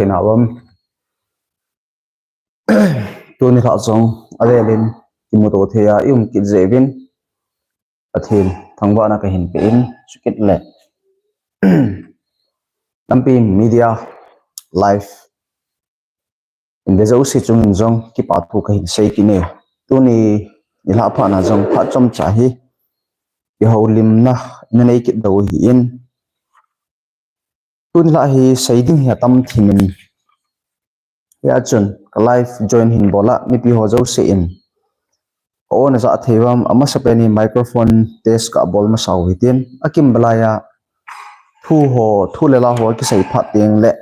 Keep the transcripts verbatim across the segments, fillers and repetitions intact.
Thei na bam. Tuni lha jong avel in kimuto thei a i um kit jeh uvin Pathen thangvahna kahin pe in, chukit le Nampi Media Live in ve jouse chungin jong kipa thu kahin sei kit e. Tuni nilhah phat na jong phat chomcha hi kihoulimna ina nei kit diu ahin, tuni lha hi sei ding hi atam thim in, hia chun ka live join hin bol a mipi ho jouse in ka o na ja thei uvam, amasapen in microphone test kabol masa u hitin, akim balai a thu ho, thu le la ho kisei phat teng le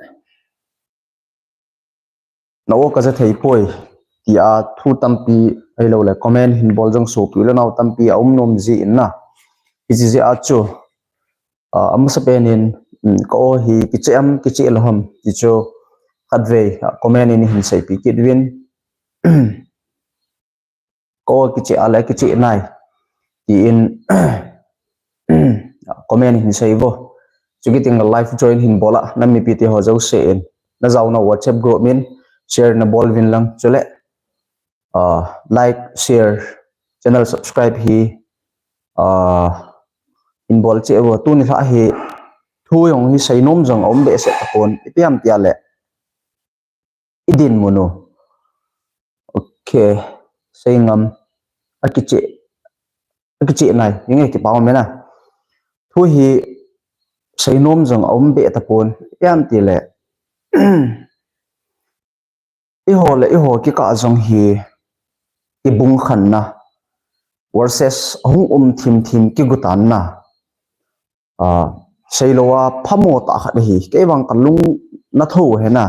na o kaja thei poi tia thu tampi, ahilou le comment hin bol jong sopi u le nao tampi aum nom jin na, hiche jeh a chu, ah, amasapen in, um, ka o hi kicheh am, kicheh lou ham ti chu khatvei, ah, comment in hin seipeh kit uvin. Ka o kicheh a le kicheh nai tin comment hin sei uvo. Chukit teng le live join hin bol a nam mipi te ho jouse in na jaona WhatsApp group in share na bol uvin lang, chule, ah, like, share, channel subscribe hi, ah, hin bol cheh uvo. Tuni lha hi thu jong hi sei nom jong aum behseh tapon, ipi ham tia le i dinmun u. Okay, sei ngam, akicheh, akicheh nai, inge kipa um e na. Thu hi sei nom jong aum behseh tapon, ipi ham ti le, eiho le eiho kikah jong hi kibung khanna versus ahung um thim thim kigutanna. Ah, seilou a phamo tah khat ahi, kei vang kalung na thou hena.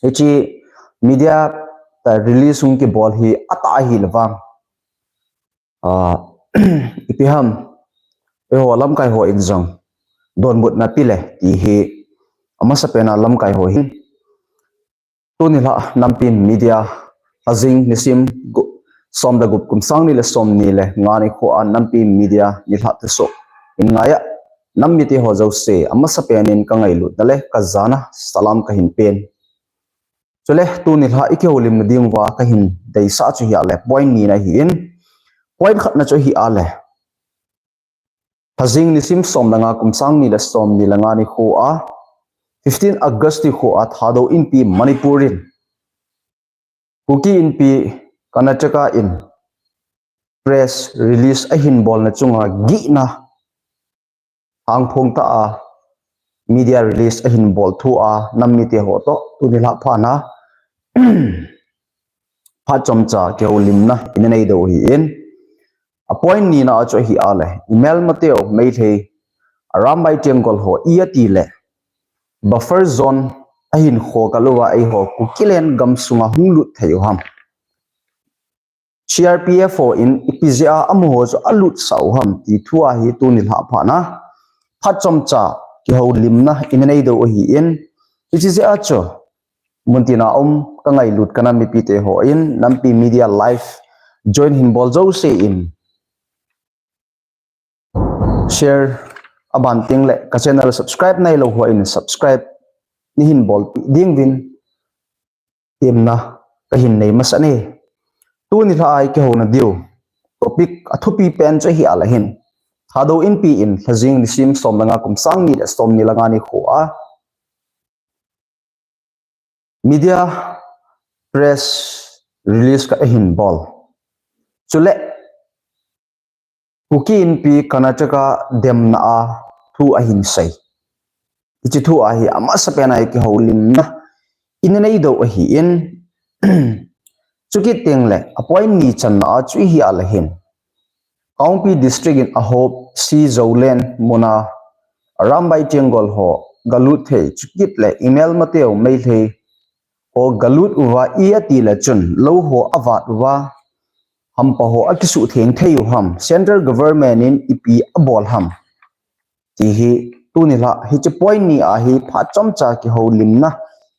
Hiche media, ah, release hung kibol hi atah ahi le vang, ah, ipi ham, eiho lamkai ho in jong donbutna pe le ti hi amasapen a lamkai ho hin. Tuni lha Nampi Media, Lhajing nisim gu-, som le gup, kum sang ni le som ni le nga nikho a Nampi Media nilhah thusoh in ngai a nam mite ho jouse amasapen in ka ngailutna le ka jana salam kahin pen. Chule tuni lha i kihoulimna diuva kahin deisah chu hia le point ni na ahin, point khat na chu hia le Lhajing nisim som le nga, kum sang ni le som ni le nga nikho a, fifteen August nikho a Thadou Inpi Manipur in Kuki Inpi Karnataka in press release ahin bolna chunga gihna hangphong tah a media release ahin bol thu a nam mite ho toh tuni lha phat na phat chomcha kihoulimna ina nei diu ahin, a point ni na a chu hia le, i melma teu Meitei Arambai Tenggol ho i ati le buffer zone ahin kho kal uva eiho Kukiland gamsunga hung lut thei u ham, C R P F ho in ipi jeh a amaho chu alutsah u ham ti thu a hi tuni lha phat na phat chomcha kihoulimna ina nei diu ahin, hiche jeh a chu muntina um ka ngailut ka nam mipi te ho in Nampi Media Live join hin bol jouse in share, aban teng le ka channel subscribe nailou ho in subscribe neihin bolpeh ding uvin temna kahin nei masa e. Tuni lha a i kihouna diu topic athupi pen chu hia le hin, Thadou Inpi in Lhajing nisim som le nga, kum sang ni le som ni le nga nikho a media press release khat ahin bol. Chule Kuki Inpi Karnataka demna a thu ahin sei. Hiche thu a hi amasapen a i kihoulimna ina nei diu ahin, chukit teng le a point ni channa a chu hia le hin, Kangpokpi District in a hop C Zoland muna Arambai Tenggol ho galut thei, chukit le i melma teu Meitei ho galut uva i ati le chun lou ho avat uva hampa ho akisuh theng thei u ham, Central Government in ipi abol ham ti hi tuni lha hiche point ni a hi phat chomcha kihoulimna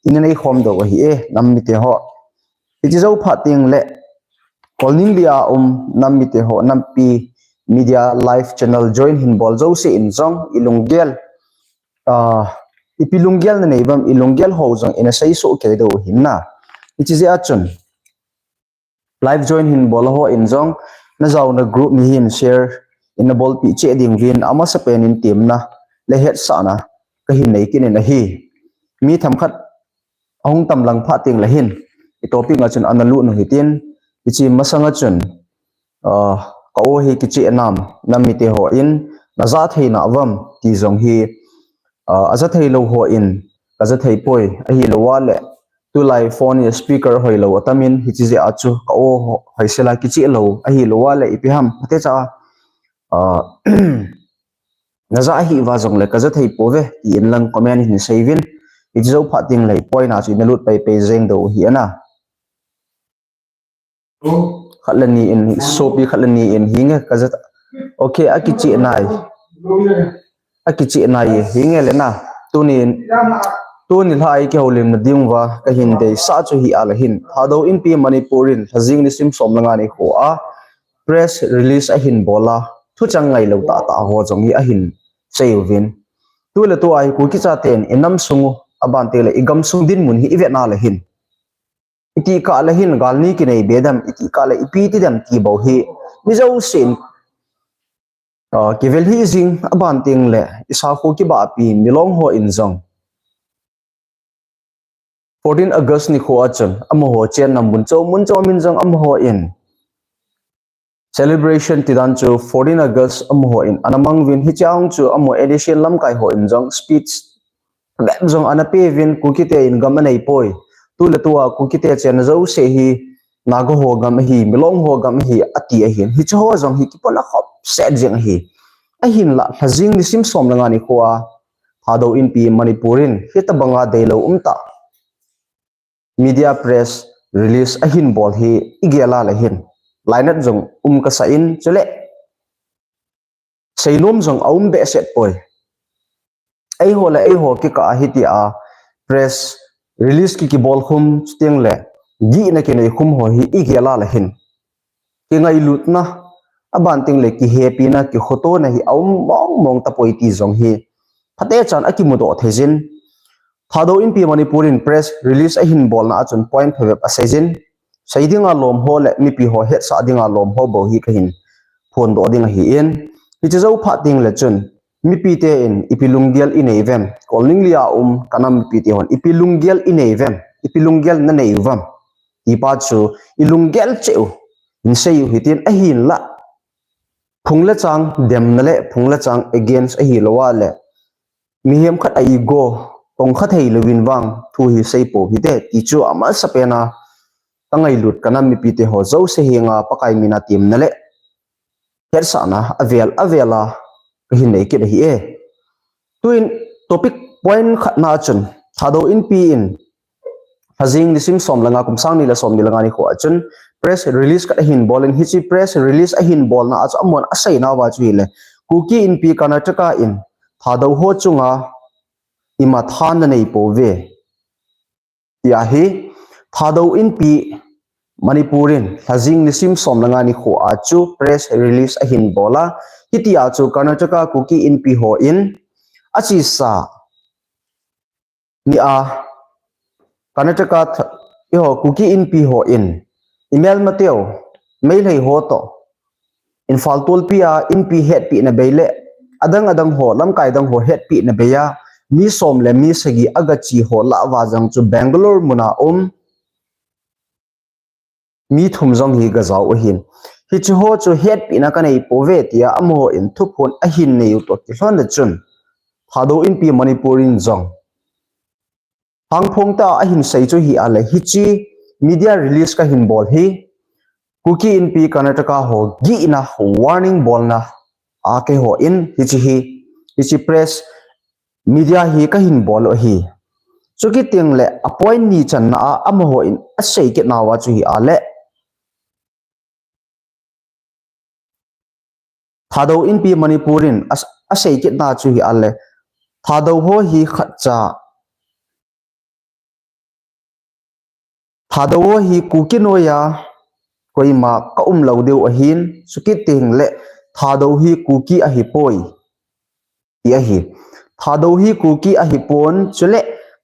ina nei khom diu ahi e nam mite ho. Hiche jou phat teng le Kolning li a um nam mite ho Nampi Media Live Channel join hin bol jouse in jong i lunggel, ah, Ipi lunggel nanei uvam, ilunggel ho jong ina seisoh kei diu ahin na. Hiche jeh a chun live join hin bol ho in jong, najaona group mi hin share ina bolpeh cheh ding uvin, amasapen in temna le hetsahna kahin nei kit in ahi. Mi themkhat ahung tam lang phat teng le hin, i topic a chun ana lut u hitin, hiche masang a chun, ah, ka o hi kicheh nam, nam mite hon najah thei nauvam ti jong hi, ah, ajah thei lou hon kajah thei poi, ahilou le tulai phone speaker hoilou atam in, hiche jeh a chu ka o ho, hoisel a kicheh lou, ahilou le ipi ham, phatecha, ah, najah hih uva jongle kajah thei pouve, ti in lang comment hin sei uvin, hiche jou phat teng le point a chu ina lut pai pai jeng diu ahi na. Khat le ni in, sopi khat le ni in, hinge kajah. Okay, akicheh nai. Akicheh nai, hinge le na. Tuni, tuni lha a kihoulimna diuva kahin deisah chu hi ahile hin, Thadou Inpi Manipur in lhajing nisim som le nga nikho a press release ahin bol a, thucheng ngailou tahtah ho jong hi ahin sei uvin. Tu le tu a hi Kuki chaten i nam sung u, aban teng le i gamsung dinmun hi i vet na le hin, iti kah le hin gal ni kinei be dem, iti kah le ipi ti dem ti bou hi mi jousen, ah, kivel hih jing, aban teng le i sakho kibahpi Milong ho in jong fourteen August nikho a chun amaho chenna mun chom mun chom in jong amaho in celebration ti dan chu fourteen August amaho in ana mang uvin, hiche a hung chu amaho A D C lamkai ho in jong speech bep jong ana pe uvin, Kuki te in gam anei poi. Tu le tu a Kuki te chenna jouse hi Naga ho gam ahi, Milong ho gam ahi, ati ahin. Hiche ho jong hi kipona khop set jeng ahi. Ahinla, lhajing nisim som le nga nikho a Thadou Inpi Manipur in hitabanga deilou umtah media press release ahin bol hi i gel a le hin, lainat jong um kasa in, chule seinom jong aum behseh poi. Eiho le eiho kikah a hitia press release ki kibol khum, chuteng le gihna kinei khum ho hi i gel a le hin, kingailutna, aban teng le kihepina, kikhotona hi aum mong mong tapoi ti jong hi phatechan akimudoh thei jin. Thadou Inpi Manipur in press release ahin bolna a chun point phabep asei jin. Sei dinga lom ho le mipi ho hetsah dinga lom ho bou hi kahin phondoh ding ahin. Hiche jou phat teng le chun, mipi te in ipi lunggel i nei uvem, Kolningli a um ka nam mipi te hon ipi lunggel i nei uvem, ipi lunggel nanei uvem, ti pa chu i lunggel cheh u in sei u hitin, ahinla phung le chang demna le phung le chang against ahilou a le mihem khat a ego tongkha thei louvin vang thu hi sei pou hite, ti chu amasapen a ka ngailut ka nam mipi te ho jouse henga Pakai mina temna le hetsahna avel avel a kahin nei kit ahi e. Tuin topic point khatna a chun, Thadou Inpi in lhajing nisim som le nga, kum sang ni le som ni le nga nikho a chun press release khat ahin bol in, hiche press release ahin bolna a chu amahon asei nauva chu hile, Kuki Inpi Karnataka in Thadou ho chunga ima tha nanei pouve, ti ahi. Thadou Inpi Manipur in lhajing nisim som le nga nikho a chu press release ahin bol a, hitia chu Karnataka Kuki Inpi hon achesa ni a, Karnataka th-, eiho Kuki Inpi hon i melmateu Meitei ho toh Imphal tolpi a Inpi hetpina bei le adang adang ho, lamkai dang ho hetpina bei a, mi som le mi sagi agache ho lah uva jong chu Bangalore muna um mi thum jong hi gajao u ahin. Hiche ho chu hetpina kanei pouve, tia amahon thuphon ahin nei u toh kilhon le chun, Thadou Inpi Manipur in jong hangphong tah a ahin sei chu hi ahile, hiche media release kahin bol hi Kuki Inpi Karnataka ho gihna warning bolna a keiho in hiche hi, hiche press media hi kahin bol u ahi. Chukit teng le a point ni channa a amahon asei kit nauva chu hi ahile, Thadou Inpi Manipur in a, asei kitna chu hi ahile, Thadou ho hi khatcha, Thadou ho hi Kuki noiya koima ka um lou diu ahin, chukit teng le Thadou hi Kuki ahipoi, ti ahi. Thadou hi Kuki ahipon, chule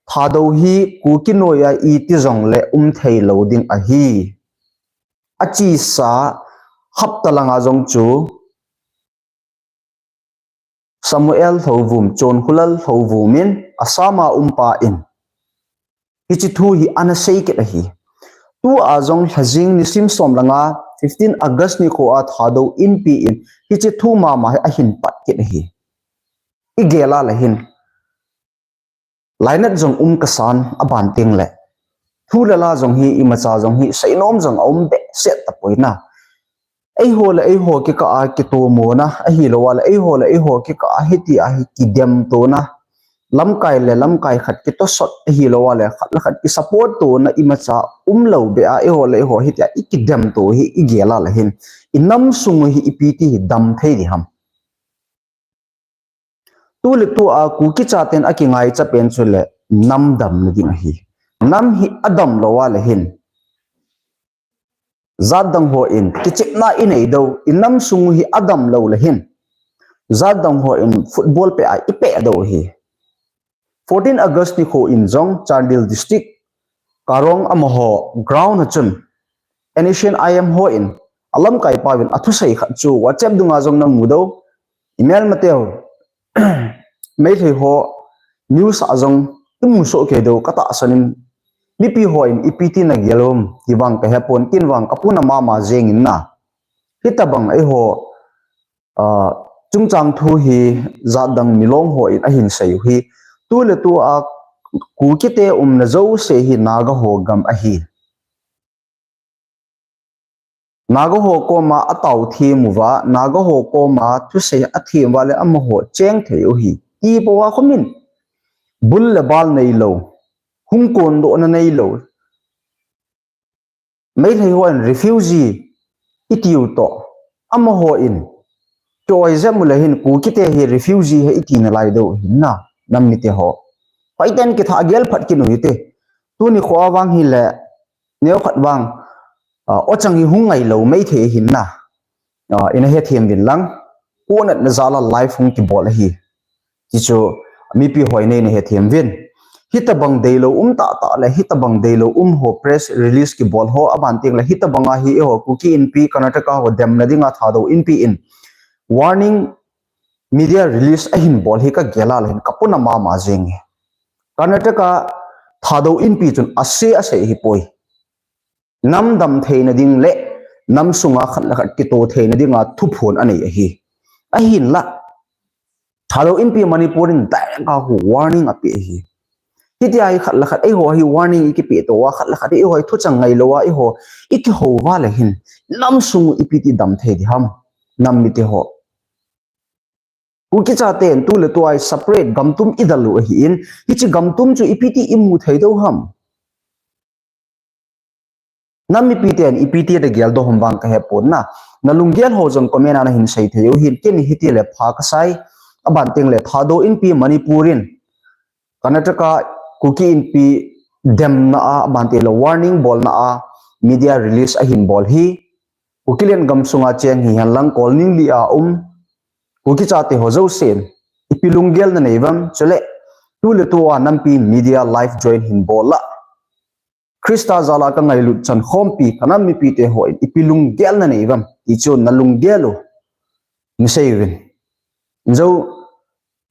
Thadou hi Kuki noiya iti jongle um thei lou ding ahi. Achesa hapta langa jong chu Samuel Lhouvum, Chonkhulal Lhouvum in Assam a umpa in hiche thu hi ana sei kit ahi. Tua jong lhajing nisim som langa fifteen August nikho a Thadou Inpi in hiche thu mama hi ahin pat kit ahi. Igel a le hin lainat jong um kasan, aban tengle thu le la jong hi imacha jong hi seinom jong aum behseh tapoi na. Eiho le eiho kikah a kitomona ahilou a le eiho le eiho kikah a hitia hi kidemtona, lamkai le lamkai khat kitosot ahilou a le khat le khat kisupport tona imacha umlou beh a eiho le eiho hitia ikidemto hi igel a le hin inam sung u hi ipi ti hi dam thei diham? Tu le tua Kuki chaten akingaicha pen chule nam damna ding ahi. Nam hi adamlou a le hin jatdang hon kichepna inei diu, inam sung u hi adamlou le hin jatdang hon football peh a ipeh diu ahi. Fourteen August nikho in jong Chandel District, Karong amaho ground a chun N S C N I M hon alamkai pauvin athusei khat chu WhatsApp dunga jong namu diu, email mateu, Meitei ho news a jong imu soh kei diu katahsan in, mipi hon ipi ti nagel um ti vang kahepon, ken vang kapuna mama jengin na. Hitobang eiho chungchang thu hi jatdang milong hon ahin sei u hi, tu le tua Kukite umna jouse hi Naga ho gam ahi. Naga ho koma ataothem uva, Naga ho koma thusei athem uva le amaho cheng thei u ahi ti bou a khomin, bul le bal neilou, hung kondohna neilou, Meitei hon refugee itiu toh, amahon kioi jep u le hin Kukite hi refugee ahi iti nalai diu ahin na, nam mite ho. Hoiten kitha gel phat kit u hite. Tuni kho a vang hile neokhat vang, o chang hi hung ngailou Meitei ahin na, ina hethem uvin lang, konatna jal a live hung kibol ahi. Tichu mipi hon neina hethem uvin. Hitobang deilou um tahtah le hitobang deilou um ho press release kibol ho, aban tengle hitobang a hi eiho Kuki Inpi Karnataka ho demna dinga Thadou Inpi in warning media release ahin bol hi kagel a le hin kapuna mama jenge. Karnataka Thadou Inpi chun ase asei ahipoi. Nam dam theina ding le nam sunga khat le khat kito theina dinga thuphon anei ahi. Ahinla Thadou Inpi Manipur in direct a khu warning apeh ahi. Hitia hi khat le khat eiho hi warning ikipeh to uva, khat le khat eiho hi thuchang ngailou a eiho ikihou uva le hin nam sung u ipi ti dam thei diham, nam mite ho? Kuki chaten tu le tua hi separate gamtum idal u ahin, hiche gamtum chu ipi ti imu thei diu ham? Nam mipiten ipi ti nagel diu ham vang kahepon na. Nalunggel ho jong comment a nahin sei thei u hin, ken hitile pha kasai. Aban tengle Thadou Inpi Manipur in Karnataka Kuki Inpi demna a, aban tengle warning bolna a media release ahin bol hi, Kukiland gamsunga cheng hihen lang Kolningli a um Kuki chate ho jousen ipi lunggel nanei uvem, chule tu le tua nampi media live join hin bol a, Christa jal a kangailut chan khompi kanam mipite hon ipi lunggel nanei uvem, tichu nalunggel u nasei uvin. Jou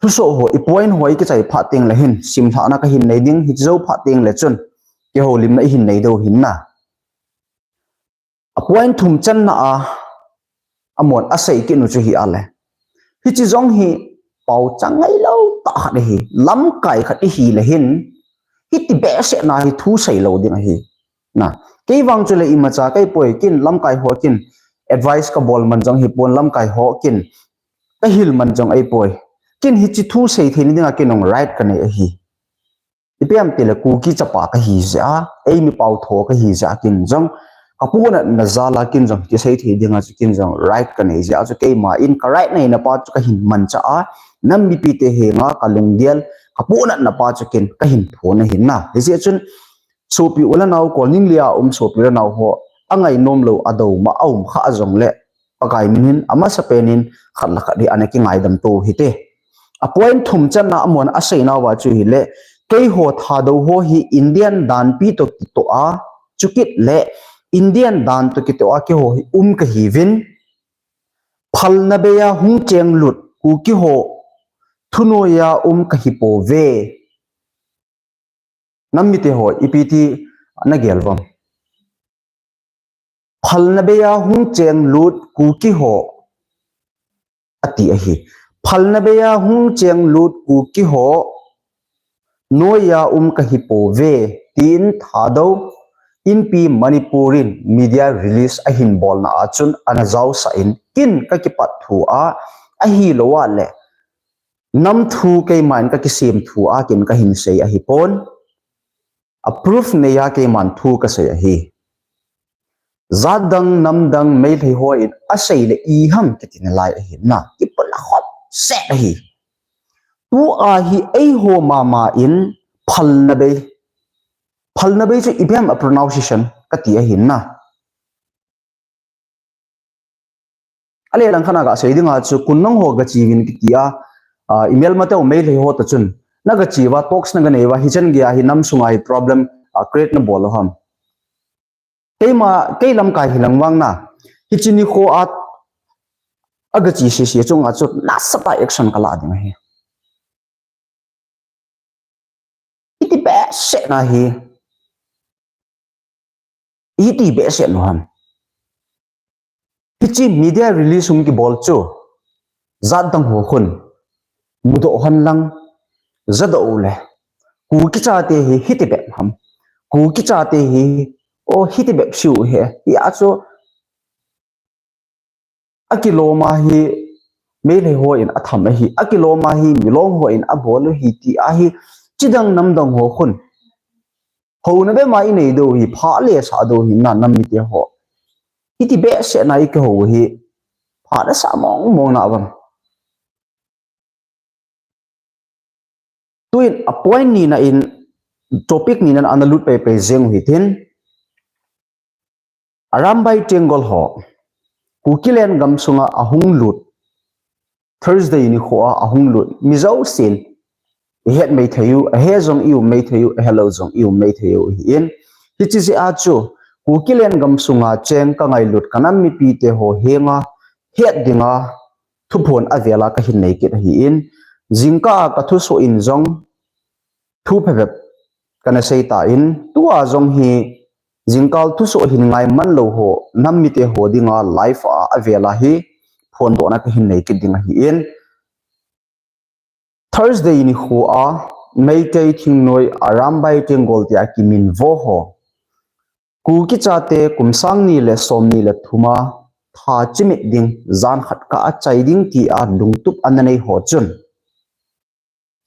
thusoh ho, ipoint ho ikichai phat tengle hin simlhahna kahin nei ding, hiche jou phat tengle chun kihoulimna ihin nei diu ahin na. A point thum channa a amahon asei kit u chu hi a le, hiche jong hi paocha ngailou tah khat ahi, lamkai khat ihi le hin hiti behseh na hi thu seilou ding ahi. Na, kei vang chule imacha kahipoi, ken lamkai ho ken advice kabol man jong hipon, lamkai ho ken kahil man jong ahipoi. Ken hiche thu sei theina dinga ken jong right kanei ahi. Ipi ham itile Kuki chapa kahi jeh a, eimi pao tho kahi jeh a ken jong, kapunatna jal a ken jong kisei thei dinga chu ken jong right kanei jeh a chu keima in ka right neina pa chu kahin manchah a, nam mipite henga kalunggel, kapunatna pa chu ken kahin phon ahin na. Hijeh chun sopi u le nao, Kolningli a um sopi u le nao ho, angainom lou, adouma aum kha jongle, Pakai min in amasapen in khat le khat hi ana kingaidam to hite. A point thum channa amun asei nauva chu hile, keiho Thadou ho hi Indian danpi toh kitoh a, chukit le Indian dan toh kitoh a keiho hi um kahiuvin, phalna bei a hung chenglut Kuki ho thunoiya um kahi pouve. Nam mite ho, ipi ti nagel uvem? Phalna bei a hung chenglut Kuki ho, ati ahi. Phalna bei a hung chenglut Kuki ho noiya um kahi pouve, tin Thadou Inpi Manipur in media release ahin bolna a chun ana jaosah in, kin kakipat thu a, ahilou a le nam thu keiman kakisem thu a kin kahin sei ahipon, a proof neiya keiman thu kasei ahi. Jat dang, nam dang, Meitei ho in asei le iham kiti nalai ahi na. Kipana khop set ahi. Tua hi eiho mama in phalna bei. Phalna bei chu ipi ham a pronunciation kati ahi na. Ale lang khat a kasei dinga chu, kun nang ho gache uvin kiti a, ah, email ma teu Meitei ho toh chun. Nagache uva, talks naganei uva, hichan geiya hi nam sunga hi problem, ah, create nabol u ham. Keima, kei lamkai hi lang vang na. Hiche nikho a, agache sese chunga chu nasatah a action kala ding ahi. Iti behseh na hi. Iti behseh nu ham. Hiche media release hung kibol chu. Jat dang ho khun. Mudoh hen lang. Jadoh u le. Kuki chate hi hiti bep ham. Kuki chate hi. O hiti bep siu he. Hia chu. Akilom a hi Meitei ho in atham ahi, akilom a hi Milong ho in abol u ahi ti ahi, chidang namdang ho khun. Houna bep ma inei diu hi, pha le sa diu hi na nam mite ho. Hiti behseh na ikihou hi, pha le sa mong mong na vang. Tuin a point nina in, topic nina in ana lut pei pei jeng u hitin. Arambai Tenggol ho, Kukiland gamsunga ahung lut, Thursday nikho a ahung lut, mi jousen ihet mai thei u, ahe jong i um mai thei u, ahelou jong i um mai thei u ahin. Hiche jeh a chu, Kukiland gamsunga cheng kangailut kanam mipite ho henga, het dinga, thuphon avela kahin nei kit ahin, jingkah a kathusoh in jong thu phabep kana sei tan, tua jong hi jingkah thusoh hin ngaiman lou ho, nam mite ho dinga live a avela hi phondohna kahin nei kit ding ahin. Thursday nikho a, Meitei thingnoi Arambai Tenggol tia kiminvo ho, Kuki chate kum sang ni le som ni le thum a tha chimit ding, jan khat kah a chai ding tia lungtup ana nei ho chun,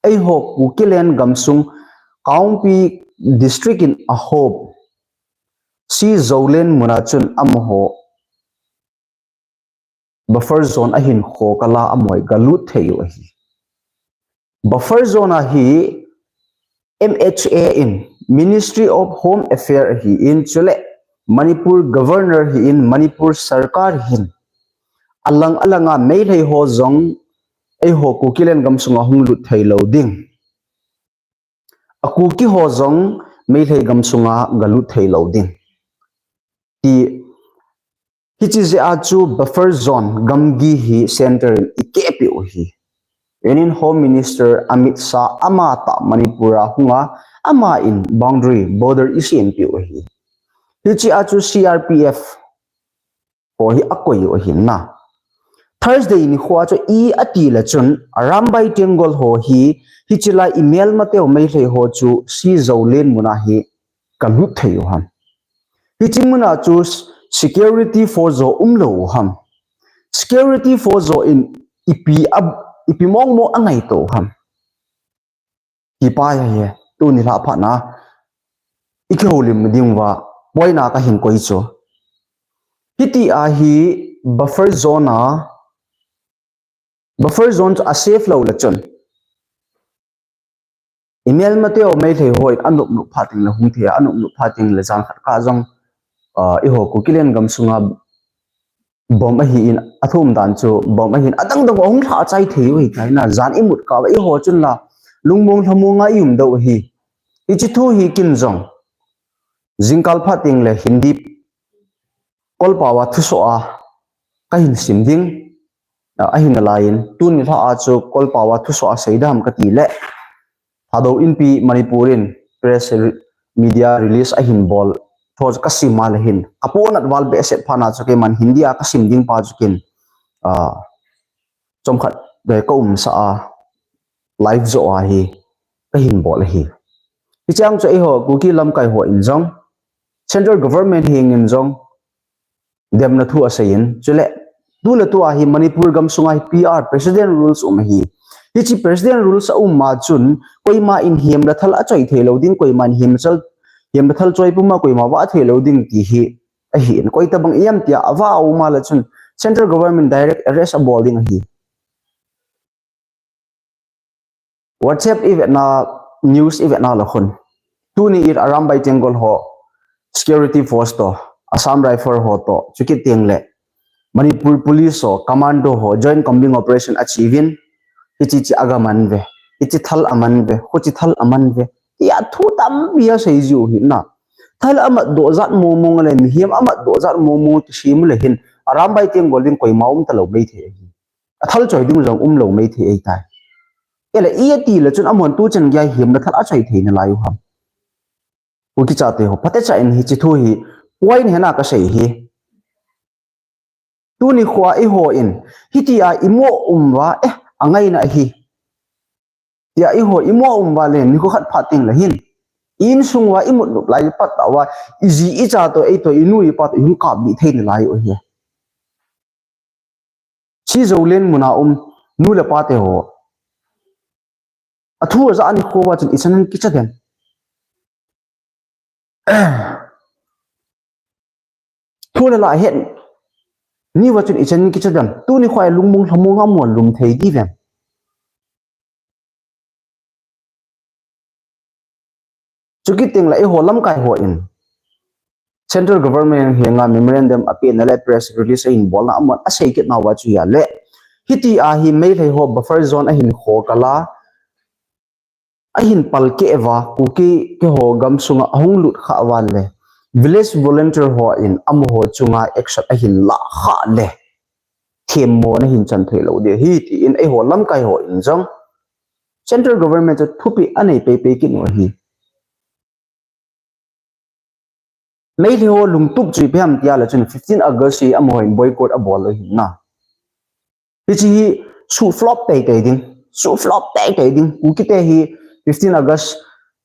eiho Kukiland gamsung Kangpokpi District in ahop C. Zolen muna chun amaho buffer zone ahin kho kala amaho galut thei u ahi. Buffer zone a hi M H A in, Ministry of Home Affairs ahin, chule Manipur Governor hin, Manipur Sarkar hin, alang alanga Meitei ho jong eiho Kukiland gamsunga hung lut thei lou ding. A Kuki ho jong Meitei gamsunga galut thei lou ding. Ti, hiche jeh a chu buffer zone gamgi hi center in eikehpeh u ahi. Union Home Minister Amit Shah amatah Manipur a hunga, aman boundary, border eisempeh u ahi. Hiche a chu C R P F ho hi akoi u ahin na. Thursday nikho a chu i ati le chun, Arambai Tenggol ho hi, hiche lai imelmateu Meitei ho chu C. Zolen muna hi galut thei u ham. Hiche muna chu security force ho umlou u ham. Security force ho in ipi a, ipi mong mong angaito u ham. Ti pa hi, tuni lha phatna ikihoulim ding uva, point a kahin koi chu. Hiti a hi buffer zone a, buffer zone chu a safe lou le chun, imelmateu Meitei ho in anop nop phat ding le hung thei a, anop nop phat ding le jan khat kah jong, ah, eiho Kukiland gamsunga bomb ahin, athum dan chu bomb ahin, adang dang ahung lha chai thei u ahi tai na, jan imut kah uva eiho chun la lungmong lhamong a i um diu ahi. Hiche thu hi kin jong jingkah phat teng le Hindi kolpao a thusoh a kahin sim ding, a, ahin alai in, tuni lha a chu kolpao a thusoh a sei dam kati le, Thadou Inpi Manipur in press re-, media release ahin bol thu kasim a le hin, kapohnat val behseh phat na chu keiman Hindi a kasim ding pa chu kin, a, chomkhat dei ka umsa a, live jo a hi kahin bol ahi. Hiche a chu eiho Kuki lamkai ho in jong, central government heng in jong, demna thu asei in, chule, tu le tu a hi Manipur gamsunga hi P R, President Rules um ahi. Hiche President Rules a um a chun, koima in hem le thal achoi thei lou ding, koima in hem le thal, hem le thal choi puma koima vah thei lou ding ti hi ahi in, koi tabang iam tia avah a um a le chun, central government direct arrest abol ding ahi. WhatsApp i vetna, news i vetna la khun. Tuni i Arambai Tenggol ho, security force to, Assam Rifle ho to, chukit teng le Manipur Police ho, Commando ho, Joint Combined Operation achi uvin, hichi chi aga man uve, hichi thal aman uve, huchi thal aman uve. Tia thu tampi asei jiu hi na. Thal amat doh jat mong mong le, mihem amat doh jat mong mong kisem le hin, Arambai Tenggol ding koima um talou maithei ahi. Athal choi ding jong um lou maithei ahitai. Ele i ati le chun amahon tu chan gei a hem le thal achoi thei nalai u ham. Kuki chate ho, phatecha in hichi thu hi, point hena kasei hi. Tuni khoa eiho in, hitia imo um uva, eh, angaina ahi. Tia eiho imo um uva le, nikho khat phat teng le hin. Insung uva imut nop lai pat uva, iji icha to, eito inu ipa to, ihung kap lih thei nalai u ahi. Chi Zoland muna um, nu le pa te ho. Athu aja nikho uva chun ichan in kicha dem. Thu le la het. Ni uva chun ichan in kicha dem. Tuni khoa lungmong lhamong a mo lum thei di vem. Chukit teng le eiho lamkai ho in, central government henga memorandum apeh na le press release ahin bolna amahon asei kit nauva chu ahile, hitia hi Meitei ho buffer zone ahin kho kal a, ahin palkeh uva, Kuki keiho gamsunga ahung lut kha uva le, village volunteer ho in amaho chunga action ahin la kha le, themmo nahin chan thei lou ding ahi, tin eiho lamkai ho in jong, central government chu thupeh anei pei pei kit u ahi. Meitei ho lungtup chu ipi ham tia le chun fifteen August hi amaho in boycott abol u ahi na. Hichi hi su flop tei tei ding, su flop tei tei ding. Kuki te hi fifteen August,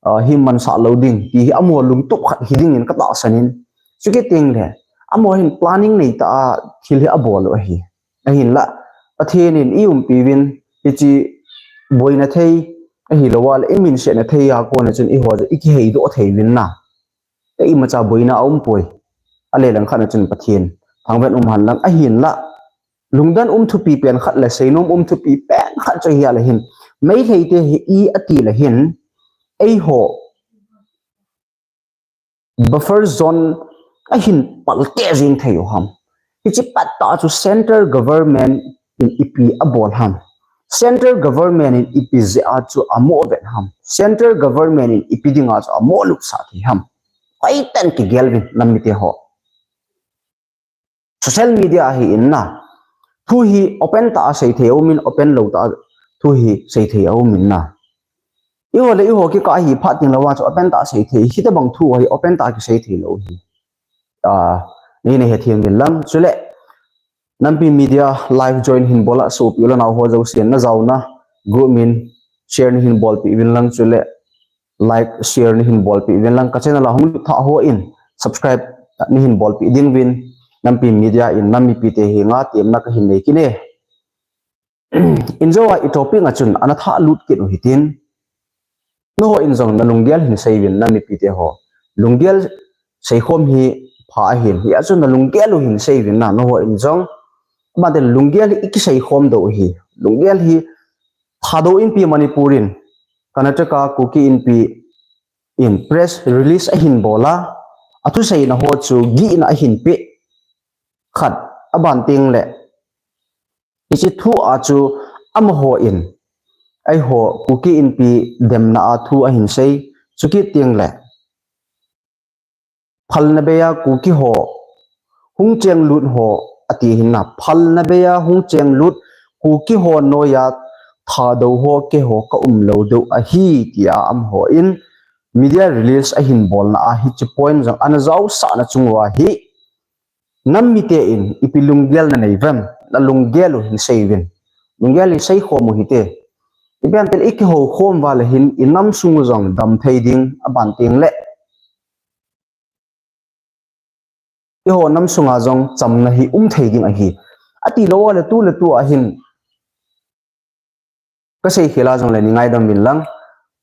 ah, hi mansah lou ding ti hi amaho lungtup khat hi ding in katahsan in. Chukit teng le, amaho hin planning nei tah a thil hi abol u ahi. Ahinla, Pathen in i umpi uvin, hichi boina thei, ahilou le, i minsetna thei a kona chun eiho chu i kiheidoh thei uvin na. Te imacha boina aum poi. Ale langkhat na chun Pathen thangvah in um hen lang ahinla. Lungdon um thupi pen khat le seinom um thupi pen khat chu ahile hin. Meitei te hi i ati le hin. Eiho buffer zone ahin palkeh jing thei u ham. Hichi pat a chu central government in ipi abol ham. Central government in ipi jeh a chu amo vet ham. Central government in ipi dinga chu amo lupsah thei ham. Hoitah in kigel uvin nam mite ho. Social media ahi in na. Thu hi open tah a sei thei aum in, open lou tah a thu hi sei thei aum in na. Eiho le eiho kikah hi phat teng louva chu open tah a sei thei. Hitabang thu hi open tah a kisei thei lou hi. Ah, nei na hethem uvin lang. Chule, Nampi Media live join hin bol a sopi u le nao ho jousen na jaona group min share nei hin bolpeh uvin lang chule. Like, share nei hin bolpeh uvin lang. Ka channel a hung lut thah ho in subscribe nei hin bolpeh ding uvin. Nampi Media in nam mipite henga temna kahin nei kit e. Injo a i topic a chun ana thah lut kit u hitin. Nangho in jong na lunggel hin sei uvin nam mipite ho. Lunggel seikhom hi pha ahin. Hia chun na lunggel u hin sei uvin na nangho in jong. Abang teng lunggel hi i kiseikhom diu hi. Lunggel hi Thadou Inpi Manipur in, Karnataka Kuki Inpi in press release ahin bol a, athuseina ho chu gihna ahin pe. Khat, Aban teng le, hiche thu a chu amaho in, eiho Kuki Inpi demna a thu ahin sei, chukit teng le, phalna bei a Kuki ho hung cheng lut ho ati hin na, phalna bei a hung cheng lut Kuki ho noiya Thadou ho keiho ka um lou diu ahi tia amaho in media release ahin bolna a hiche point jong ana jaosah na chung uva hi, nam mite in ipi lunggel nanei uvem, nalunggel u hin sei uvin. Lunggel hi sei khom u hite. Ipi ham itile ikihou khom uva le hin inam sung u jong dam thei ding, aban teng le eiho nam sunga jong chamna hi um thei ding ahi. Ati lou le tu le tu a hin kasei khel a jong le nei ngaidam uvin lang.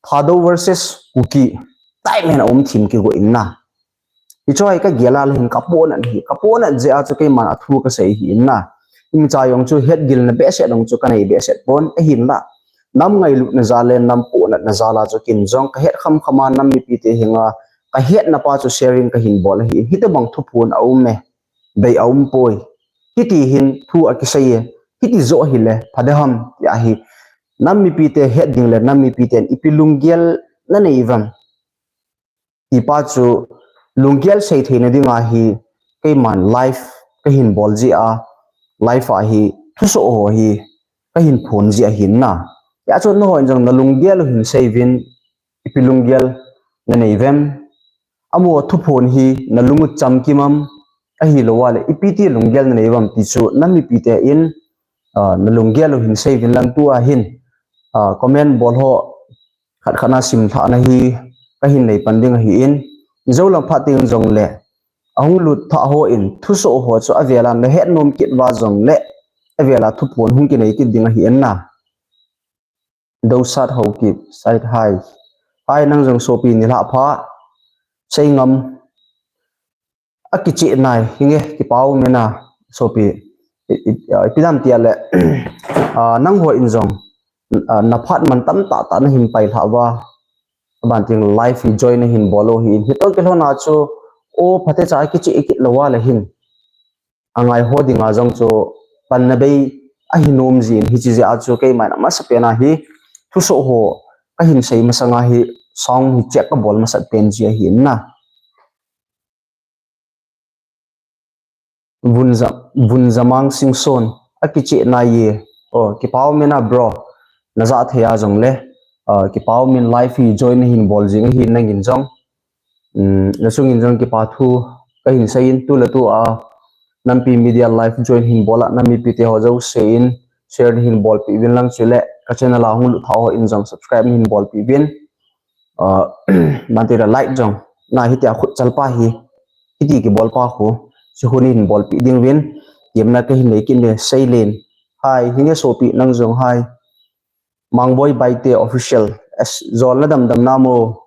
Thadou versus Kuki. Time hin aum thim kigo in na. Hiche hi kagel a le hin kapohnat hi. Kapohnat jeh a chu keiman athu kasei hi in na. Imacha jong chu hetgilna behseh jong chu kanei behseh pon ahin la. Nam ngailutna jal le nam pohnatna jal a chu ken jong kahet kham kham a nam mipite henga kahetna pa chu sharing kahin bol ahi. Hitobang thuphon aum e. Bei aum poi. Hiti hin thu akisei e. Hiti joh hile phate ham tia hi. Nam mipite het ding le nam mipiten ipi lunggel nanei uvem, ti pa chu lunggel sei theina dinga hi keiman live kahin bol jeh a, live a hi thusoh ho hi kahin phon jeh ahin na. Hijeh chun nangho in jong nalunggel u hin sei uvin, ipi lunggel nanei uvem. Amaho thuphon hi nalung u chamkim am, ahilou a le ipi ti lunggel nanei uvem ti chu nam mipite in, ah, nalunggel u hin sei uvin lang tua hin, ah, comment bol ho khat khat na simlhahna hi kahin nei pan ding ahin, jou lang phat teng jong le ahung lut thah ho in thusoh ho chu avel a nahet nom kit uva jong le avel a thuphon hung kinei kit ding ahi in na. Dosat Haokip, Sait Hai. Hai, nang jong sopi nilhah pha. Seingam. Akicheh nai, hinge, kipa um e na, sopi. I, i, ah, ipi dam tia le, ah, nangho in jong, ah, naphat man tam tah tah nahin pailhah uva. Aban teng live hi join nahin bol u ahin. Hitoh kilhon a chu, o, phatecha akicheh kit lou a le hin. Angai ho dinga jong chu panna bei ahi nom jin, hiche jeh a chu keiman amasapen a hi thusoh ho kahin sei masanga hi sound hi check kabol masat pen ji ahi in na. Vunja, Vunjamang Singson, akicheh nai e. O, kipa um e na bro. Najah thei a jong le, ah, kipa um in live hi join nahin bol jing ahi nangin jong. Um, nachungin jong kipa thu kahin seiyin, tu le tu a Nampi Media live join hin bol a, nam mipite ho jousen share hin bolpeh uvin lang chule ka channel a hung lut thah ho in jong subscribe hin bolpeh uvin. Ah, aban teng le like jong na hitia khut chalpa hi, hiti kibol pa khu, chu khu hin bolpeh ding uvin, yemna kahin nei kit e Seilen. Hai, hinge sopi nang jong hai. Mangboi Baite Official. Es, jolna damdam na mo.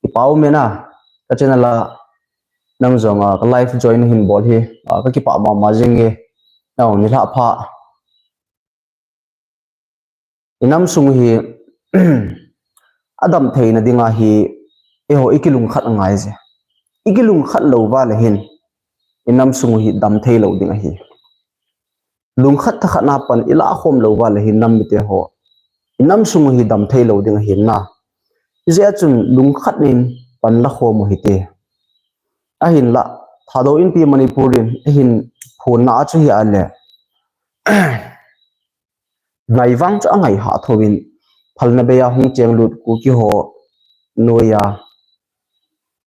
Kipa um e na. Ka channel a nang jong a ka live join nahin bol hi, ah, ka kipah mama jing e. Nao, nilhah pha. Inam sung hi, adam theina dinga hi, eiho ikilungkhat angai je. Ikilungkhat lou uva le hin, inam sung hi dam thei lou ding ahi. Lungkhat thakhat na pan ilah khom lou uva le hin nam mite ho, inam sung hi dam thei lou ding ahi na. Hijeh a chun lungkhat in pan la khom u hite. Ahinla, Thadou Inpi Manipur in ahin phonna a chu hi a le. Ngai vang chu angai hah thouvin, phalna bei a hung cheng lut Kuki ho noiya,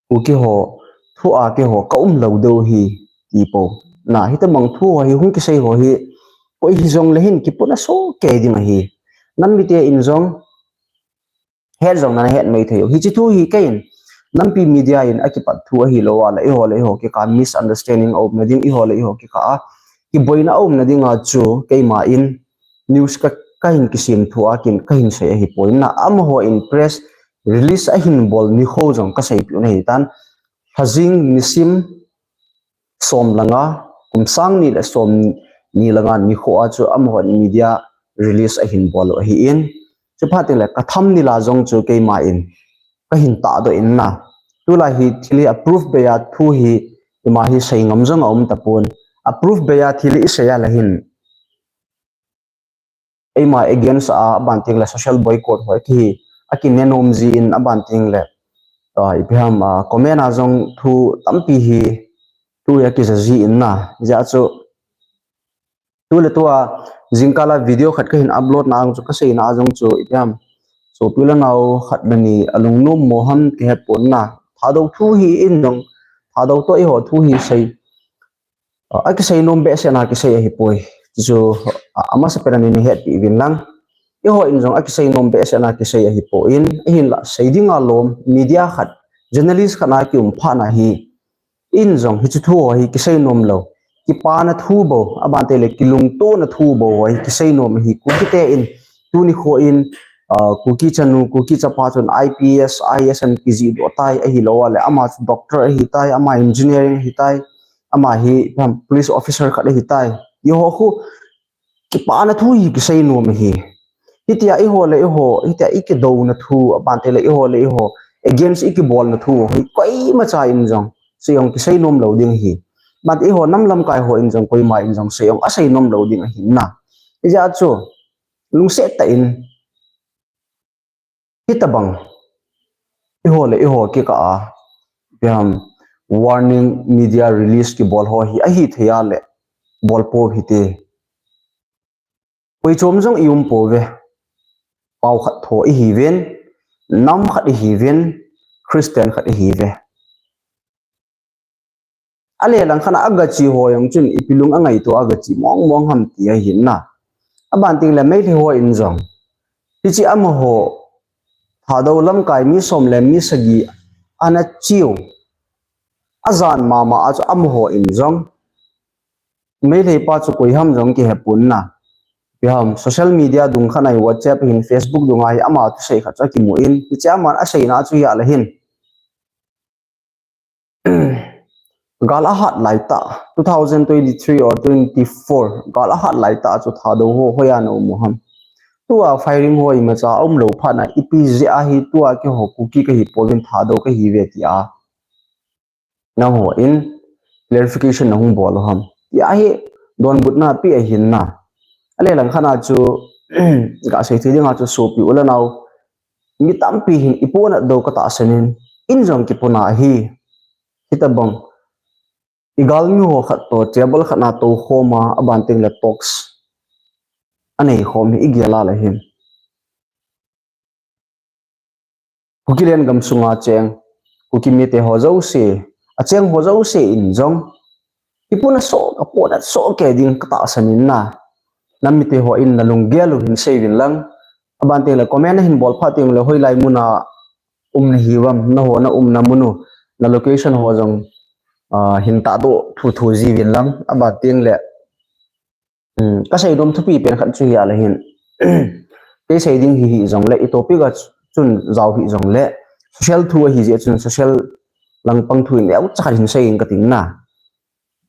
Kuki ho thu a keiho ka um lou diu ahi, ti po. Na, hitabang thu ho hi hung kisei ho hi, koi hijong le hin kipuna soh kei ding ahi. Nam mite in jong, het jong nana het mai thei u. Hiche thu hi kei in, Nampi Media in akipat thu ahilou a le, eiho le eiho kikah a misunderstanding aumna ding, eiho le eiho kikah a kiboina aumna dinga chu keima in news ka, kahin kisem thu a kin kahin sei ahipoi na, amaho in press release ahin bol nikho jong kaseipeh u ahitan. Lhajing nisim som langa, kum sang ni le som ni langa nikho a chu amahon media release ahin bol u ahin. Chuphat teng le ka thumbnail a jong chu keima in kahin tahdoh in na. Tulai hi thil hi a proof bei a thu hi ima hi seingam jong aum tapon. a proof bei a thil i sei a le hin, eima against a, a ban teng le social boycott ho ki, a ki nenom ji in a ban teng le, a, ipi ham, a, comment a jong thu tampi hi, thu a ki ja ji in na, ja chu, tu le tu a, jingkal a video khat ka hin upload na ang chu ka sei na jong chu, ipi ham, sopi le nao khat le ni a lungnom mo ham ki he pon na, Thadou thu hi in jong, Thadou to i ho thu hi sei, a, a kisei nom behseh na kisei ahi poi. Chu, a, a masa pen a ni ni het pi vin lang. I ho in jong a kisei nom behseh na kisei ahi poi in, a hin la sei ding a lom, media khat, journalist khat na ki um pha na hi. In jong hi chu thu ho hi kisei nom lo. Ki pa na thu bo, a ban te le ki lung to na thu bo ho hi kisei nom hi ku ki te in. Tu ni kho in, a, Kuki chanu, Kuki chapa chun I P S, I A S an ki ji do tai ahi lo a le. Ama chu doctor ahi tai, ama engineering ahi tai. Ama hi, um, police officer khat ahi tai. I ho khu, ki pa na thu hi kisei nom hi. Hitia i ho le i ho, hitia i ki do na thu, a ban te le i ho le i ho, against i ki bol na thu, hi koima cha in jong, sei ong kisei nom lo ding hi. Ban te i ho nam lamkai ho in jong, koima in jong, sei ong a sei nom lo ding ahi na. I ja chu, lungset ta in, Hitabang, i ho le i ho ki ka a, ipi ham, warning media release ki bol ho hi, ahi thei a le, bol po hi te. Koi chom jong i um po ve, pau khat tho i hi ven, nam khat i hi ven, Christian khat i hi ve. A le lang khat a a ga chi ho jong chun ipi lung a ngaito a ga chi mong mong ham ti ahi na. A ban teng le Meitei ho in jong. Hichi amaho Thadou lamkai mi som le mi sagi ana chiu. A jan mama a chu amaho in jong. Meitei pa chu koi ham jong ki he pon na. Ipi ham social media dung khat a hi WhatsApp hin Facebook dung a hi ama thusei khat chu a ki mu in. Hichi aman a sei na chu hi a le hin. Gal a hat lai ta, two thousand twenty-three or twenty-four, gal a hat lai ta chu Thadou ho, hoiya na um u ham. Tua firing ho imacha a um lou phat na, ipi jeh a hi tua keiho Kuki ka hi pouvin Thadou ka hi ve ti a. Nangho in clarification na hung bol u ham. Ti a hi donbutna pi ahi na. A le lang khat a chu, ka sei thei ding a chu sopi u le nao. Mi tampi hin i pona do ka tahsan in, in jong ki pona hi. Hitabang, i galmi ho khat to, table khat na to khom a, a ban teng le talks. A nei khom hi i gel a le hin. Kuki len gam sunga cheng, Kuki mite ho jouse, a cheng ho jouse in jong. Ki pona so, ka pona so ke ding ka tahsan in na. Nam mite ho in na lunggel u hin sei vin lang. A ban teng le comment a hin bol phat teng le hoilai mun a um na hi vam, na ho na um na mun u, na location ho jong, ah, hin tahdoh thuthu ji vin lang. A ban teng le, um, ka sei nom thupi pen khat chu hi a le hin. Kei sei ding hi hi jong le, i topic a chun jao hi jong le, social thu ahi jeh chun social langpang thu in le, u cha khat hin sei in ka ting na.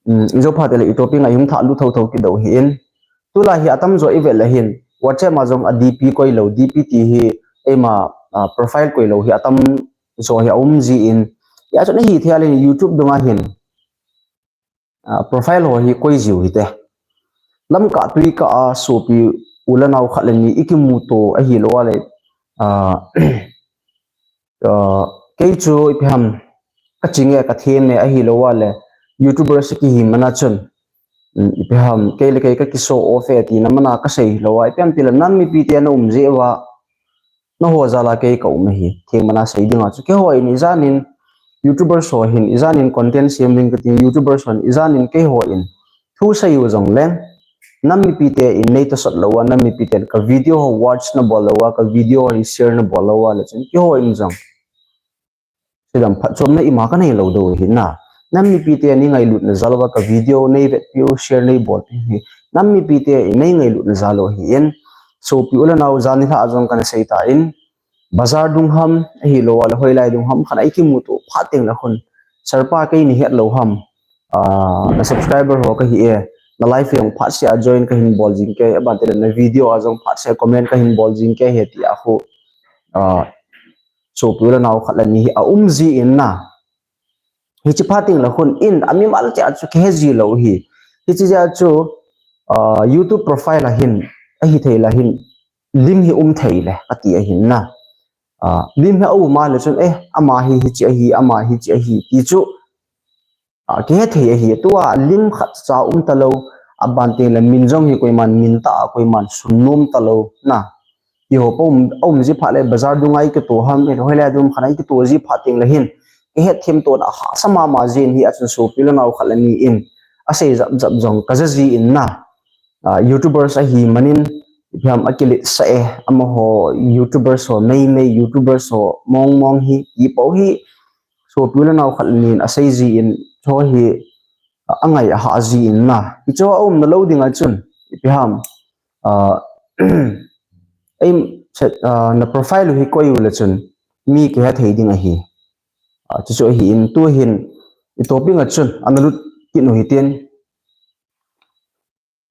Um, i jo phat le i topic a i hung thah lut tho tho kit dou hi in. Tulai hi atam jo i vet le hin, WhatsApp a jong a D P koi lou, D P ti hi eima, ah, profile koi lou hi atam jo hi a um ji in. Hia chun ahi thei a le hin YouTube dung a hin, ah, profile ho hi koi jiu hi te. Lamkah tuikah a sopi u le nao khat le ni i ki mu to ahi lou a le, ah, Ah, kei chu ipi ham ka ching e ka them e ahi lou a le YouTuber si ki hi mana chun, um, ipi ham kei le kei ka ki show off e ti na mana ka sei lou a, ipi ham ti le nam mipi te na um jeh uva na ho jal a kei ka um hi theng mana sei ding a chu keiho in i jan in YouTuber so hin i jan in content sem ding ka ting YouTuber so hin i jan in keiho in Thu sei u jong le, nam mipi te in nei ta sot lou a, nam mipi te ka video ho watch na bol lou a, ka video ho share na bol lou a, le chun keiho in jong. Sidam phatchomna ima ka nei lou dou hi na. Nam mipi te ni ngailutna jal uva ka video nei vetpi u share nei bolpi hi. Nam mipi te in nei ngailutna jal u hi in. Sopi u le nao jan nilhah a jong kana sei ta in. Bazar dung ham, ahi lou a le hoilai dung ham, khat a i kimuto phat teng le khun. Sir pa kei ni het lou ham. Ah, na subscriber ho ka hi e, na live jong phat seh a join ka hin bol jing ke, aban te le na video a jong phat seh a comment ka hin bol jing ke he ti a khu, ah, sopi u le nao khat le ni hi a um ji in na. Hichi phat teng le khun in a mimal te a chu kihe ji lou hi. Hiche jeh a chu, ah, YouTube profile a hin, ahithei le hin, lim hi um thei le, kati ahin na. Ah, lim hi aum a le chun, eh, ama hi hiche ahi, ama hi hiche ahi, ti chu, ah, kihe thei ahi, tua lim khat cha um talou, aban teng le min jong hi koiman min ta, koiman sun nom talou, na. Eiho po um, um ji phat le bazar dunga i kito ham, eiho le dum khana i kito ji phat teng le hin, kihet them to na hahsa mama jin hi a chun sopi le nao khat le ni in, asei jap jap jong ka ja ji in na. Ah, YouTubers ahi manin, ipi ham akiletsah e, amaho YouTubers ho, mei mei YouTubers ho, mong mong hi, i po hi, sopi le nao khat le ni in asei ji in, cho hi, ah, angai aha ji in na. Hicho aum na lou ding a chun, ipi ham, ah, ei, ah, na profile u hi koi u le chun, mi kihe thei ding ahi. Ah, chuchu ahi in tu hin, i topic a chun, ana lut kit u hitin,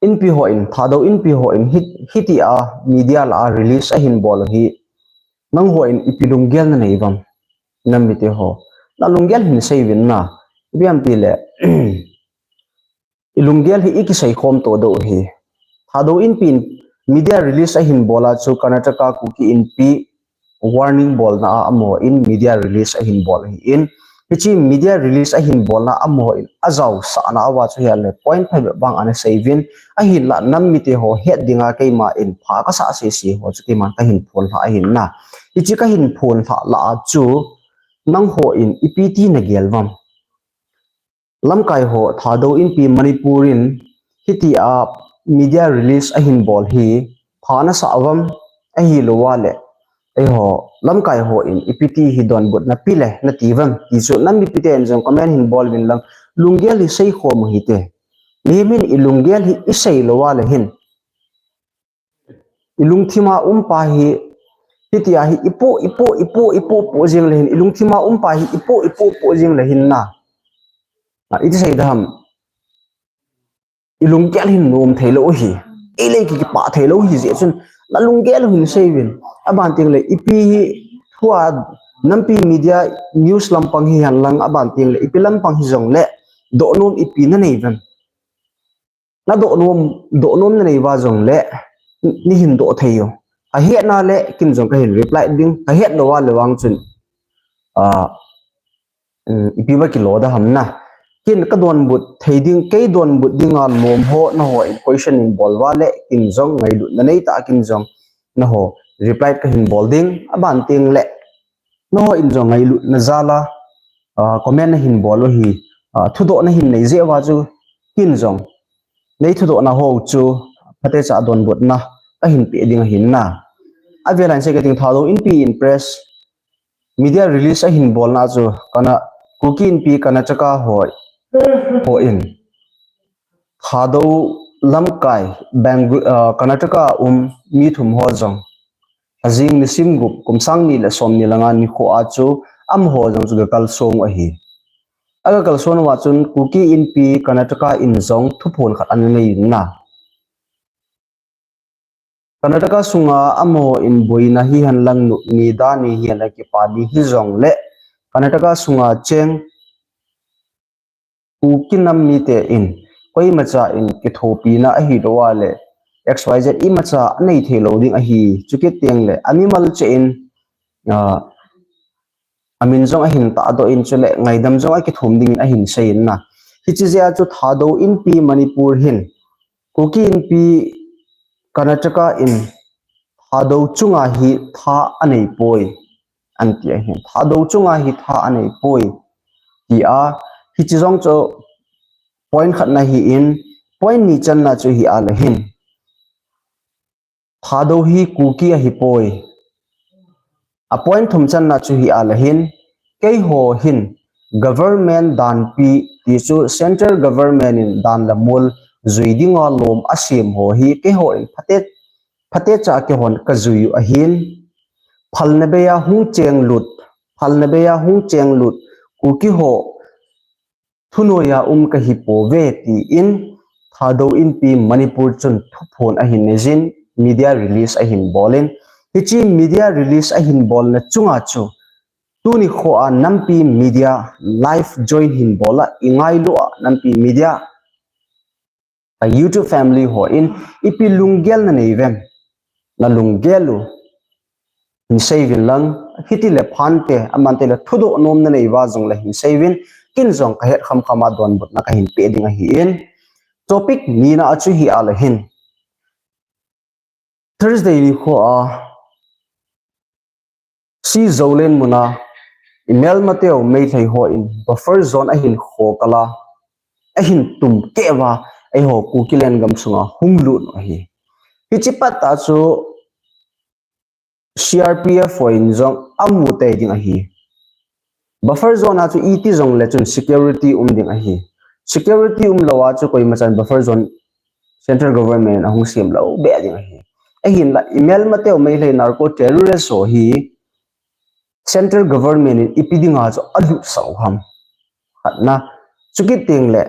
Inpi ho in, Thadou Inpi ho in, hi, hitia media lah a release ahin bol u hi, nangho in ipi lunggel nanei uvem, nam mite ho. Na lunggel hin sei uvin na, ipi ham ti le, i lunggel hi i kisei khom to diu ahi. Thadou Inpi in media release ahin bol a chu Karnataka Kuki Inpi warning bolna a amaho in media release ahin bol ahi in. Hiche media release ahin bolna a amaho in ajaosahna a chu hiche le point phabep vang ana sei uvin. Ahinlah nam mite ho het dinga keima in pha kasah sese ho chu keiman kahin phondoh ahin na. Hiche kahin phondoh lah a chu nangho in ipi ti nagel uvem. Lamkai ho, Thadou Inpi Manipur in hitia media release ahin bol hi pha nasah uvem, ahilou le eiho lamkai ho in ipi ti hi donbutna pe le nati uvem ti chu nam mipite in jong comment hin bol uvin lang, lunggel hi sei khom u hite. Mihem in i lunggel hi i sei lou le hin, i lungthim a um pa hi, hitia hi i po, i po, i po, i po, po jing le hin, i lungthim a um pa hi i po, i po, po jing le hin na. Ah, iti sei dem. I lunggel hin nom thei lou ahi. Ei le ki, kipah thei lou ahi jeh chun, na lunggel u hin sei uvin. Aban teng le ipi hi thua nampi media news lampang hihen lang, aban teng le ipi lampang hijong le, dohnom ipi nanei uvem. Na dohnom, dohnom nanei uva jong le, neihin doh thei u. Ahetna le, ken jong kahin reply ding, ahet lou le vang chun, ah, um, ipi va kilo dem ham na. Ken ka donbut thei ding, kei donbut dinga lom ho, nangho in question in bol uva le, ken jong ngailutna nei tah a ken jong, nangho reply kahin bol ding, aban teng le, nangho in jong ngailutna jal a, ah, comment nahin bol u hi, ah, thudoh nahin nei jeh uva chu ken jong nei thudohna ho chu phatecha donbutna kahin pe ding ahin na. Avel a hin sei kit ding, Thadou Inpi in press media release ahin bolna chu Kana-, Kuki Inpi Karnataka ho, ho in Thadou lamkai, Bangl-, ah, Karnataka um mi thum ho jong ajing nisim gup kum sang ni le som ni le nga nikho a chu amaho jong chu aga kalsong u ahi. Aga kalson uva chun Kuki Inpi Karnataka in jong thuphon khat ana nei in na. Karnataka sunga amaho in boina hihen lang, nop ni dan ni hihen lang, kipa ni hijong le, Karnataka sunga cheng Kuki nam mite in, koimacha in kithopina ahilou le, X Y Z imacha anei thei lou ding ahi, chukit teng le, amimal cheh in, ah, amin jong ahin tahdoh in, chule ngaidam jong akithum ding in ahin sei in na. Hiche jeh a chu Thadou Inpi Manipur hin, Kuki Inpi Karnataka in Thadou chunga hi tha anei poi, anti ahin. Thadou chunga hi tha anei poi, tia, hiche jong chu point khatna ahi in, point ni channa chu hi a le hin, Thadou hi Kuki ahi poi. A point thum channa chu hi a le hin, keiho hin government danpi ti chu central government in dan le mol jui dinga lom asem ho hi keiho in phate, phatecha keihon kajui u ahin. Phalna bei a hung cheng lut, phalna bei a hung cheng lut Kuki ho thunoiya um kahi pouve, tin Thadou Inpi Manipur chun thuphon ahin nei jin, media release ahin bol in. Hiche media release ahin bolna chunga chu, tuni khoa nampi media live join hin bol a, i ngailu a nampi media ka YouTube family ho in ipi lunggel nanei uvem, nalunggel u hin seiyun lang, hiti le phante, amante le thudoh nom nanei uva jongle hin seiyun, ken jong kahet khamkham a donbutna kahin pe ding ahin. Topic nina a chu hi a le hin. Thursday nikho a C Zoland muna imelmateu Meitei ho in buffer zone ahin khokal a, ahin tumkeh uva, eiho Kuki lengam sunga hung lut u ahi. Hiche pat a chu C R P F ho in jong amu tei ding ahi. Buffer zone a chu iti jongle chun security um ding ahi. Security umlou a chu koima chan buffer zone central government in ahung sem lou be ding ahi. Ahinla imelmateu Meitei narco terrorist ho hi central government in ipi dinga chu alutsah u ham. Khatna, chukit tengle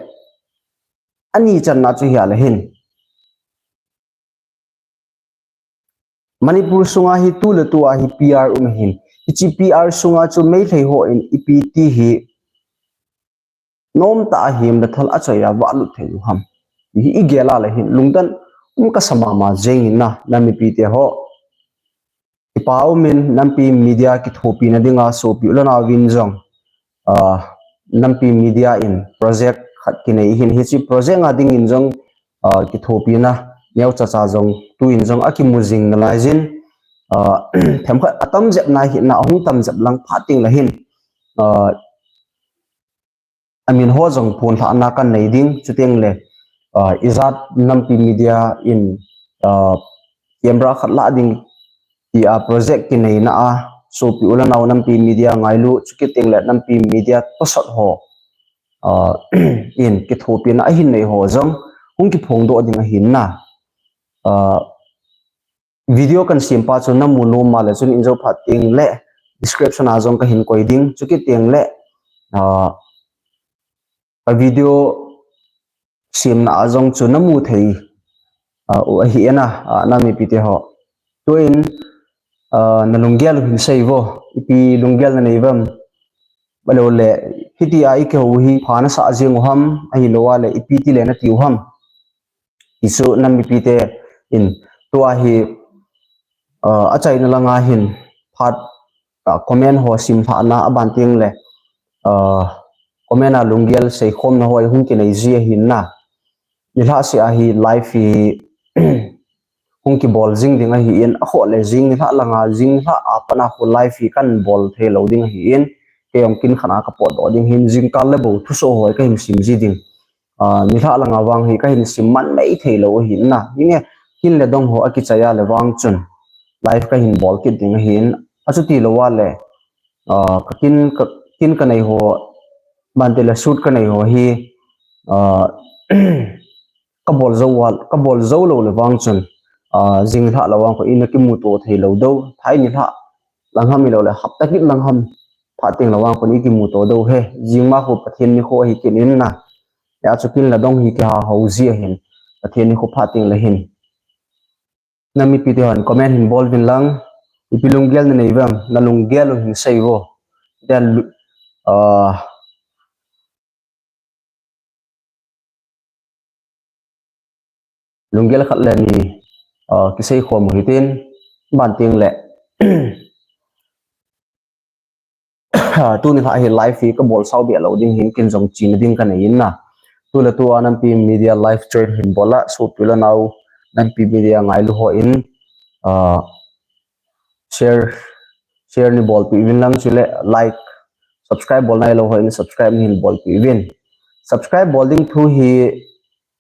ani channa chu hi a le hin. Manipur sunga hi tu le tu a hi P R um ahin. Hiche P R sunga chu Meitei ho in ipi ti hi nomtah a himle thal a choi a valut thei u ham. Hi igel a le hin lungdon um kasa mama jeng in na, nam mipite ho. Kipa umin Nampi Media kithopina dinga sopi u le naovin jong, ah, Nampi Media in project khat kinei ahin, hiche project a dingin jong, ah, kithopina neocha cha jong tuin jong akimu jing nalai jin, ah, themkhat atam jep na hina ahung tam jep lang phat tengle hin, ah, amin ho jong phonlhahna kanei ding, chutengle, ah, ijat Nampi Media in, ah, camera khat la ding tia project kineina a sopi u le nao Nampi Media ngailu, chukit tengle Nampi Media tosot ho, ah, in kithopina ahin nei ho jong hung kiphongdoh ding ahin na. Ah, video kan sem pa chu namu nom a le chun in jou phat tengle description a jong kahin koi ding, chukit tengle, ah, ka video semna a jong chu namu thei, ah, u ahi na, ah, nam mipite ho. Tuin, ah, nalunggel u hin seiuvo, ipi lunggel nanei uvem. Ahilou le, hitia ikihou u hi pha nasah jeng u ham, ahilou a le ipi ti le nati u ham. Hichu nam mipite in tua hi, ah, achaina langa hin phat, ah, comment ho simlhahna aban tengle, ah, comment a lunggel seikhomna ho hung kinei ji ahin na. Nilhah seh a hi live hi hung kibol jing ding ahin, akhoh le jing nilhah langa, jing nilhah a pat a khu live hi kahin bol theilou ding ahin, kei jong kin khat a kapotdoh ding ahin, jingkah le bou thusoh ho kahin sim ji ding. Ah, nilhah langa vang hi kahin sim man mei theilou ahin na. Hinge, kin le dong ho akichai a le vang chun live kahin bol kit ding ahin. Achutilou a le, ah, ka kin, ka, kin kanei ho, bante le shoot kanei ho hi, ah, kabol jou a, kabol jou lou le vang chun, ah, jing nilhah le vang khu ina kimuto theilou diu, thai nilhah lang ham ahilou le hapta kit lang ham phat tengle vang khu ikimuto diu ahi, jingma khu Pathen nikho ahi kit in na. Hijeh chun kin le dong hi kiha ho ji ahin, Pathen nikho phat tengle hin. Nam mipite hon comment hin bol uvin lang, ipi lunggel nanei uvem, nalunggel u hin seiuvo. Then, ah, lunggel khat le ni, ah, kiseikhom u hitin, aban tengle. Tuni lha hi live hi kabol sao beh lou ding ahin, kin jong chena ding kanei in na. Tu le tu a Nampi Media live join hin bol a, sopi u le nao Nampi Media ngailu ho in, ah, share, share nei bolpeh uvin lang, chule like, subscribe bol nailou ho in subscribe nei hin bolpeh uvin. Subscribe bol ding thu hi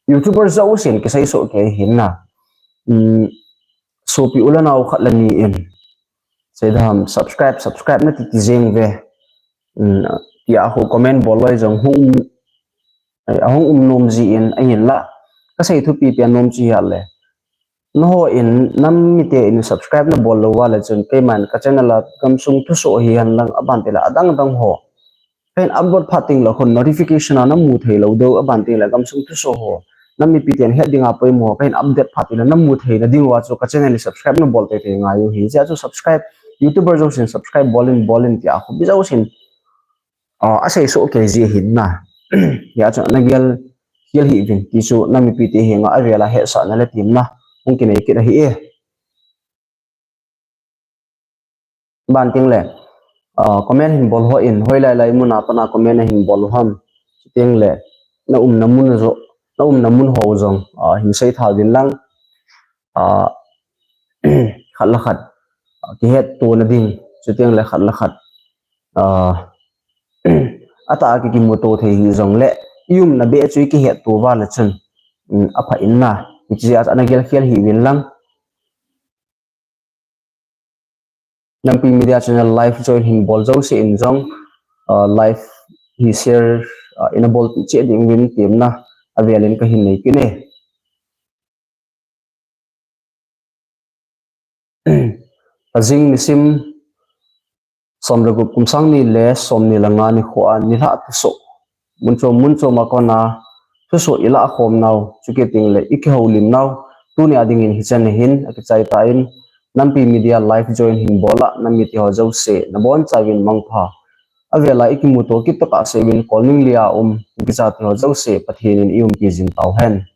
YouTuber jousen kisei soh kei ahin na. Um, sopi u le nao khat le ni in, seidam, subscribe, subscribe nati ti jeng uve. Um, tia khu comment bol loi jong hung um, eh, ahung um nom jin ahinla. Kasei thupi pen nom chu hia le, nangho in nam mite in subscribe nabol lou uva le chun keiman ka channel a gamsung thusoh hihen lang, aban tile adang dang ho kahin upload phat tengle khun notification a namu thei lou diu, aban tile gamsung thusoh ho, nam mipiten het dinga poimo ho kahin update phat tengle namu theina diuva chu ka channel hi subscribe nabol teitei ngai u ahi. Hijeh chun subscribe, YouTuber jousen subscribe bol in, bol in tia khu mi jousen, ah, asei soh kei ji ahin na. Hijeh chun nagel kel hih uvin ti chu nam mipite henga avela hetsahna le temna hung kinei kit ahi e. Ban teng le, ah, comment hin bol hon, hoilai lai mun a pat a comment ahin bol u ham, chuteng le na umna mun jong, na umna mun ho jong, ah, hin sei tha uvin lang, ah, khat le khat, ah, kihetto na ding, chuteng le khat le khat, ah, atah a ki kimuto thei hih jong le, i umna beh chu i kihetto uva le chun, um, apha in na, hiche a ana gel khel hih uvin lang. Nampi Media Channel live join hin bol jouse in jong, ah, live hi share, ah, ina bolpeh cheh ding uvin temna avel in kahin nei kit e. Ajing nisim som le gup kum sang ni le som ni le nga nikho a nilhah thusoh mun chom mun chom a kona thusoh i lah khom nau, chukit teng le i kihoulim nau, tuni a dingin hichan hin akichai tan, Nampi Media live join hin bol a, nam mite ho jouse nabonchauvin mangpha. Avela i kimuto kit tokah seuvin Kolning li a um i kichate ho jouse Pathen in i umpi jing tauhen.